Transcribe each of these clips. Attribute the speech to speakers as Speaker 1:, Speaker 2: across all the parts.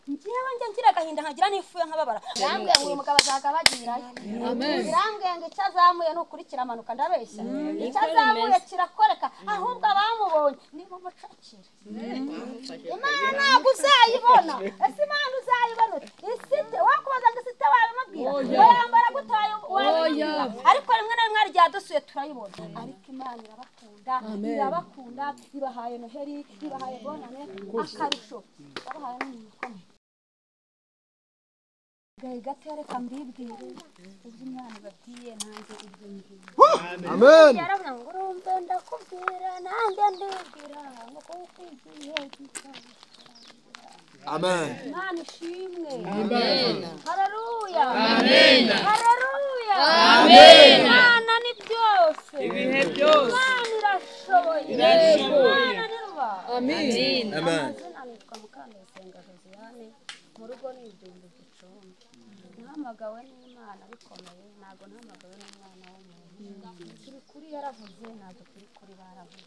Speaker 1: Njyewe njya ngira agahinda nkagira n'ifuye nkababara. Yambwiye ngo uyu mugabo azagabagirayo. Irambwiye ngo icyo azamuye nukuri kiramanuka ndabeshya. Icyo azamuye kirakoreka ahubwo abamubonye nibo mucakira. Imana ntabwo uzayibona. Ese Imana uzayibona? Isite wakubaza ngo isite wabimubwira. Wayambara gutayo wabimubwira. Ariko rimwe na rimwe ryadusuye turayibona. Ariko Imana irabakunda, irabakunda, ibahaye Noheli, ibahaye bonane akarusho. Babahaye n'umukomeye. Gato reka mbibwire ibyo Imana ibabwiye nanjye ibyo ngiye.
Speaker 2: Amen.
Speaker 1: Yaravuze ngo urumve ndakubwira nanjye ndibwira ngo kuko igihe gito.
Speaker 2: Amen.
Speaker 1: Imana ishimwe.
Speaker 3: Amen.
Speaker 1: Haleluya.
Speaker 3: Amen.
Speaker 1: Haleluya.
Speaker 3: Amen.
Speaker 1: Imana ni byose.
Speaker 3: Ibihe byose.
Speaker 1: Imana irashoboye.
Speaker 3: Irashoboye.
Speaker 1: Imana ni rubanda.
Speaker 3: Amen.
Speaker 2: Amen.
Speaker 1: Amazina nitwa Mukandayisenga Josiane, mu rugo ni Ibyumba Gicumbi. Nahamagawe n'Imana bikomeye, ntabwo nahamagawe n'umwana w'umuntu. Turi kuri yaravuze, ntabwo turi kuri baravuze.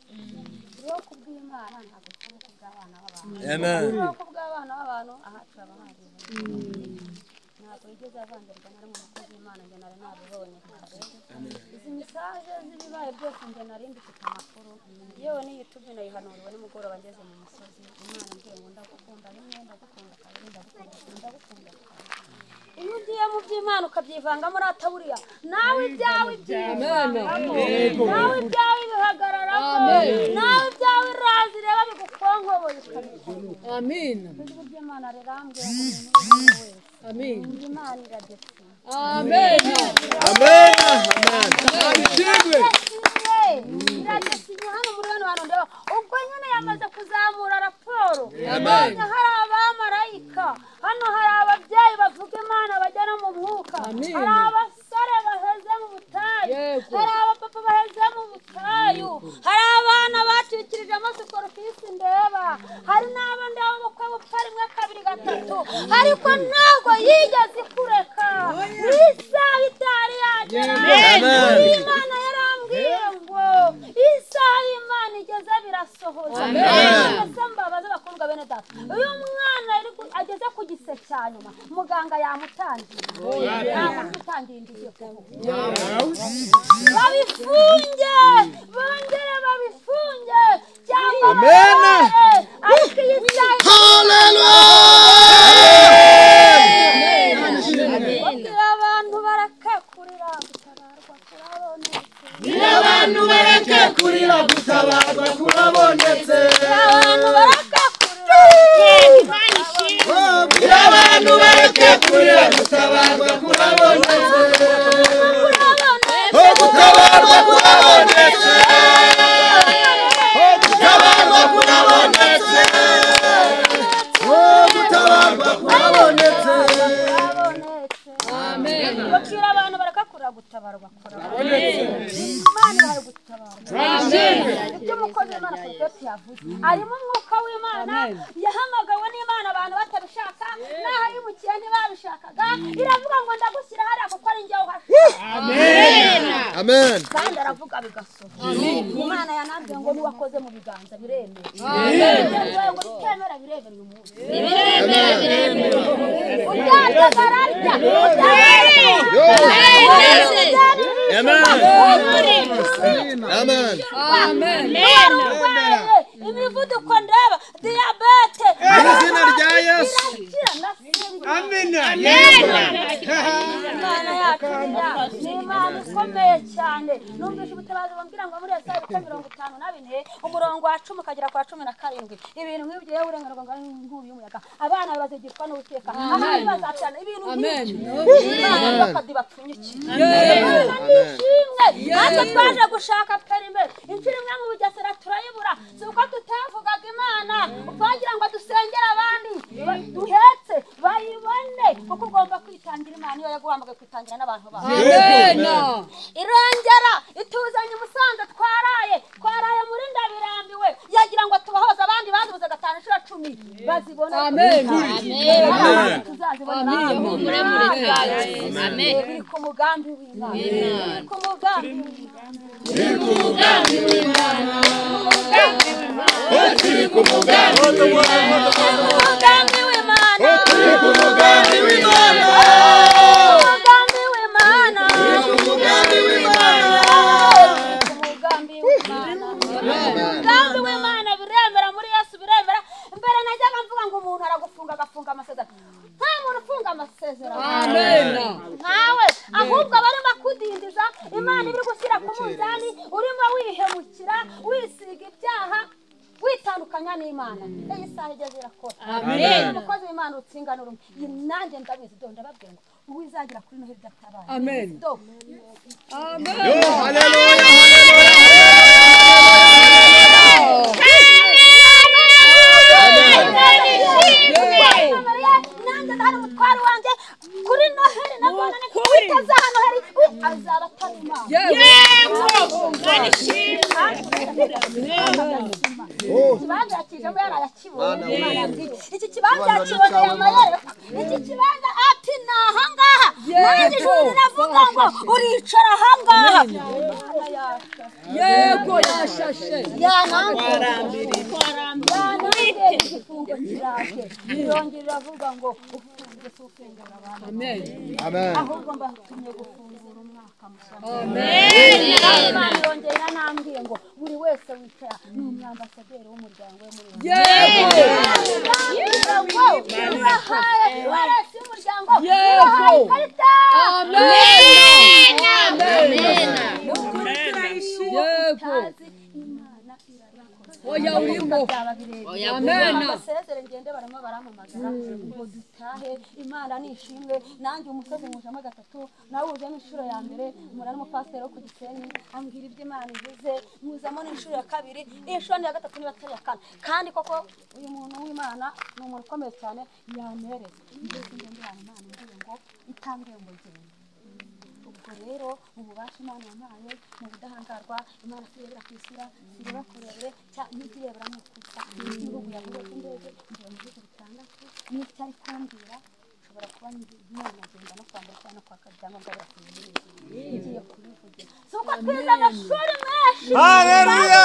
Speaker 1: Turiho kubw'Imana, ntabwo turi kubw'abana b'abantu.
Speaker 2: Amen.
Speaker 1: Turiho kubw'abana b'abantu, ahacu haba hariwe. Ntabwo yigeze avangirirwa na rimwe umukozi w'Imana, njye nari nabibonye kare. Izi mesaje z'ibibaye byose njye nari mbifite amakuru. Yewe ni YouTube nayihanuriwe nimugoroba ngeze mu musozi. Imana mbwiye ngo ndagukunda rimwe, ndagukunda kabiri, ndagukunda, ndagukunda kabiri. Iyo ugiye mu by'Imana ukabyivangamo urataburiya, nawe ibyawe ibyivangamo, nawe ibyawe ibihagararamo, nawe ibyawe iraza ireba bigukonkoboye ukabikora.
Speaker 3: Amen.
Speaker 1: Ijwi ry'Imana rirambwira ngo umuntu wese.
Speaker 3: Amen.
Speaker 1: Imana iradesinya.
Speaker 3: Amen.
Speaker 2: Amen. Amen.
Speaker 1: Ishimwe. Iradesinya hano muri bano bantu ndeba. Ubwo nyine yamaze kuzamura raporo.
Speaker 2: Amen.
Speaker 1: Hano hari abamarayika, hano hari ababyeyi bavuga Imana bajya no mu mwuka, hari abasore baheze mu butayu, hari abapapa baheze mu butayu, hari abana bacikirije amaso ndeba, hari n'abo ndeba ubukwe bupfa rimwe kabiri gatatu, ariko ntabwo yigeze ikureka. Isaha itari yagera. Imana yarambwiye ngo isaha Imana igeze birasohoza. Ese mbabaze bakundwa bene data, uyu mwana ageze ku gise cya nyuma muganga yamutangiye, yamutangiye indiye kuvuga. Babifunge, bongere babifunge cyangwa
Speaker 2: Amen.
Speaker 1: Ariko iyi saha
Speaker 2: Hallelujah.
Speaker 1: Abantu bareke kurira gutabarwa kurabonetse.
Speaker 2: Abantu bareke kurira gutabarwa kurabonetse.
Speaker 1: Abantu bareke kurira.
Speaker 2: Abantu bareke kurira gutabarwa kurabonetse. Gutabarwa kurabonetse. Gutabarwa kurabonetse. Gutabarwa kurabonetse.
Speaker 3: Amen.
Speaker 1: Bakira abantu barakakura gutabarwa kurabonetse. Imana ibaye gutabarwa.
Speaker 3: Amen.
Speaker 1: Ibyo umukozi w'Imana Prophet yavuze, arimo umwuka w'Imana, yahamagawe n'Imana abantu batabishaka, n'aho yimukiye ntibabishakaga, iravuga ngo ndagushyira hariya kuko ari njye uhashaka.
Speaker 2: Amen. Amen.
Speaker 1: Kandi aravuga bigasohoka. Imana yanambwiye ngo n'uwakoze mu biganza biremera.
Speaker 3: Amen.
Speaker 1: Ngo bitemera biremera uyu munsi.
Speaker 3: Biremera biremera.
Speaker 1: Utarya ararya.
Speaker 2: Amen. Amen.
Speaker 3: Amen.
Speaker 1: Imivuduko ndeba, diyabete.
Speaker 2: Mu izina rya Yesu.
Speaker 1: Amen. Imana yacu ni Imana ikomeye cyane. Numvise ubutabazi bambwira ngo muri Yesaya ibice 54 umurongo wa 10 ukagera kwa 17. Ibintu nk'ibyo yewe urenganurwa ngo inkubi y'umuyaga. Abana bazigishwa n'Uwiteka. Abana bazacana ibintu nk'ibyo. Imana bakadibapfunyikira. Ishimwe. Natwe twaje gushaka perime. Inshuro imwe mu Bugesera turayibura. Si uko tutavugaga Imana, twagira ngo dusengere abandi duhetse bayibone, kuko ugomba kwitangira Imana iyo yaguhamagaye kwitangira n'abantu bawe.
Speaker 3: Amen.
Speaker 1: Irongera ituzanye umusanze twaraye muri ndabirambiwe, yagira ngo tubahoze abandi bazibuze 5 inshuro 10 bazibona.
Speaker 3: Amen.
Speaker 1: Amen. Tuzazibona.
Speaker 3: Amen.
Speaker 1: Biri ku mugambi w'Imana. Biri ku mugambi w'Imana.
Speaker 2: Biri ku mugambi w'Imana. Turi ku mugambi w'Imana.
Speaker 1: Umugambi w'Imana.
Speaker 3: Amen.
Speaker 1: Nkawe ahubwo barimo kudindiza Imana iri gushyira ku munzani, urimo wihemukira, wisiga ibyaha, witandukanya n'Imana. Iyi saha igeze irakora.
Speaker 3: Amen.
Speaker 1: Umukozi w'Imana utsingana urumwe. Nanjye ndabizi do ndababwira ngo uwizagira kuri Noheli idatabaye.
Speaker 3: Amen.
Speaker 1: Do.
Speaker 3: Amen.
Speaker 2: Yo, haleluya, haleluya.
Speaker 1: Nanjye ndahari umutwaro wanjye kuri Noheli na Bonane utazaha Noheli azaba atari Imana.
Speaker 3: Yego.
Speaker 1: Ikibanza yakijemo yarayakibonye. Iki kibanza yakiboneye amayero. Iki kibanza ati ni ahangaha. Nanjye ijuru riravuga ngo uricara ahangaha.
Speaker 3: Yego yashashe.
Speaker 1: Yanange igifungo kiraje. Irongera iravuga ngo ufunze si ukengera abantu.
Speaker 3: Amen.
Speaker 2: Amen.
Speaker 1: Ahubwo mbatumye gufungura umwaka mushya.
Speaker 3: Amen.
Speaker 1: Imana irongera iranambwiye ngo buri wese wicara ni umwambasaderi w'umuryango we muri we.
Speaker 3: Yego.
Speaker 1: Urahaye warasi umuryango.
Speaker 3: Yego.
Speaker 1: Urahaye ikarita.
Speaker 3: Amen. Amen. Yego.
Speaker 1: Utazi Imana irabikora.
Speaker 3: Oya urimo. Amen.
Speaker 1: Abasezere ngende barimo baramamagara ngo dutahe. Imana nishimwe. Nanjye umusozi mujamo gatatu, nawe ujemo inshuro ya mbere, mpura n'umupasiteri wo ku Gisenyi ambwira ibyo Imana ivuze, muzamo n'inshuro ya kabiri, inshuro ya gatatu niba atari iya kane. Kandi koko uyu muntu w'Imana ni umuntu ukomeye cyane, yanereza. Mbese ngende ahantu Imana imbwiye ngo itambwiye ngo genda. Ubwo rero mu bubasha Imana yampaye, mu budahangarwa Imana sirebera ku isura, sireba kurebere, ntirebera mu kusa. Ibihugu yavuye ku ndege, ngiye mu bihugu bitandatu, n'icyo ari kumbwira nshobora kuba nagenda no kwambara cyangwa no kwaka ibyangombwa birakomeye. Ngiye kubivugira. Si uko twize amashuri menshi.
Speaker 2: Haleluya.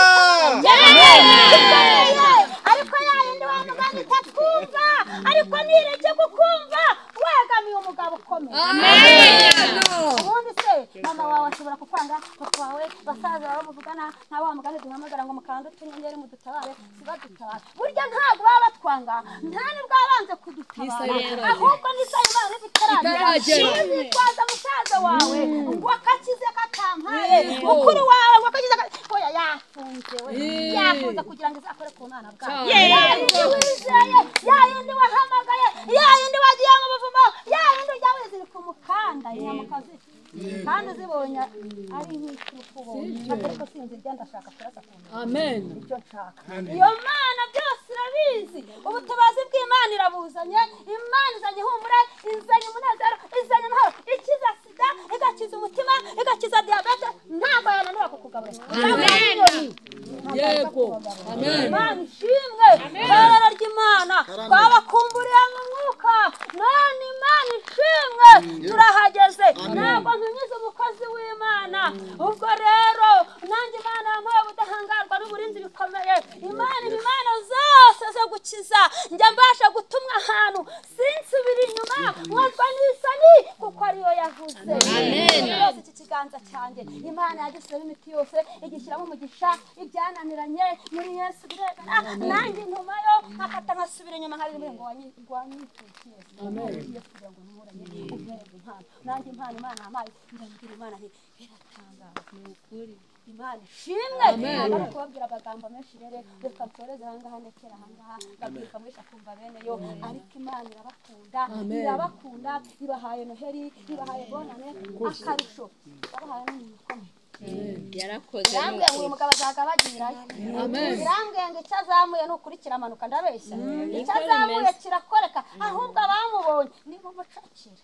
Speaker 1: Ariko ya yindi wa muganga itatwumva, ariko nireke kukumva, wegamiye umugabo ukomeye.
Speaker 3: Amen.
Speaker 1: Ubundi se mama wawe ashobora kukwanga, papa wawe, basaza bawe muvugana, nta wa mugani duhamagara ngo mukande utunyenyeri mudutabare, si badutabara. Burya ntabwo baba batwanga, nta nibwo babanze kudutabara, ahubwo n'isaha Imana itaragera. Uzitwaza musaza wawe ngo akakize katampaye, mukuru wawe ngo akakize oya yafunze we, yafunze kugira ngo izakore ku mwana bwawe. Ya yindi wizeye, ya yindi wahamagaye, ya yindi wagiye mu buvumo, ya yindi ujya wizirika umukanda inyamukazi. Kandi uzibonye ari nk'ikirukubonye, ariko sinzi ibyo ndashaka kurasa ku muntu.
Speaker 3: Amen.
Speaker 1: Icyo nshaka. Iyo Mana byose irabizi. Ubutabazi bw'Imana irabuzanye, Imana izanye ihumure, izanye umunezero, izanye amahoro, ikiza sida, igakiza umutima, igakiza diyabete, ntabwo yananira kukugaburira.
Speaker 3: Amen. Yego. Amen.
Speaker 1: Imana ishimwe. Itorero ry'Imana twabakumburiye mu mwuka, none Imana ishimwe turahageze. Ntabwo nkinyuze umukozi w'Imana. Ubwo rero nanjye Imana yampaye ubudahangarwa n'uburinzi bikomeye. Imana imana zose zo gukiza, njya mbasha gutumwa ahantu sinsubira inyuma nkozwa n'isoni kuko ariyo yavuze. Amen. Iki kiganza cyanjye Imana yagishyizemo imiti yose, igishyiramo umugisha, ibyananiranye muri Yesu birebana. Nanjye ntumayo nkakata nkasubira inyuma nkaririmba ngo wanyitukiye. Amen. Kugira ngo nturanye uhereze impano. Nanjye impano Imana yampaye ndabwira Imana nti biratangaje. Ni ukuri. Imana ishimwe. Ntabwo ari kubabwira amagambo menshi rero, reka nsoreze ahangaha ndekera ahangaha, ndabwirwa mwisha kumva bene yo, ariko Imana irabakunda, irabakunda, ibahaye Noheli, ibahaye Bonane, akarusho babahaye n'umuntu ukomeye.
Speaker 4: Yarakoze.
Speaker 1: Irambwiye ngo uyu mugabo azaga abagirayo. Irambwiye ngo icyo azamuye ni ukuri kiramanuka, ndabeshya. Icyo azamuye kirakoreka, ahubwo abamubonye nibo mucakira.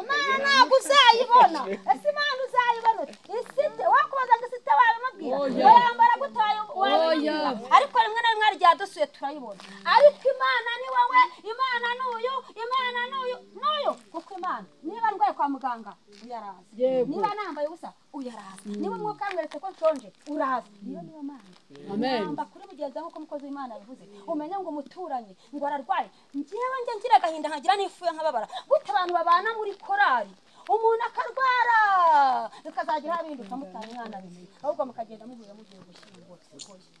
Speaker 1: Imana ntabwo uzayibona. Ese Imana uzayibona ute? Isite wakubaza ngo isite wabimubwira, wayambara gute wabimubwira. Ariko rimwe na rimwe hari igihe dusuye turayibona. Ariko Imana ni wowe, Imana ni uyu, Imana ni uyu, n'uyu. Kuko Imana niba ndwaye kwa muganga uyaraza, niba nambaye ubusa uyaraza, niba umwuka yamweretse ko nshonje uraza. Niyo niyo Mana.
Speaker 3: Amen.
Speaker 1: Namba kuri mugenzi wawe nk'uko umukozi w'Imana yabivuze, umenye ngo umuturanyi ngo ararwaye. Njyewe njye ngira agahinda nkagira n'ifuye nkababara. Gute abantu babana muri korali,
Speaker 4: Umuntu akarwara bikazagira habihinduka mutari mwana bimenye, ahubwo mukagenda muhuye mugiye gushyingura.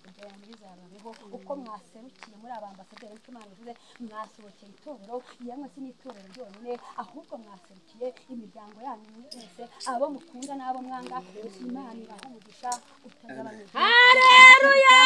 Speaker 4: Ibyo bizababeho uko mwaserukiye muri abambasaderi nk'uko Imana ivuze, mwasohokeye itorero, yemwe si n'itorero ryonyine, ahubwo mwaserukiye imiryango yanyu mwese, abo mukunda n'abo mwanga. Imana ibaha umugisha utagabanyije.
Speaker 1: Haleluya.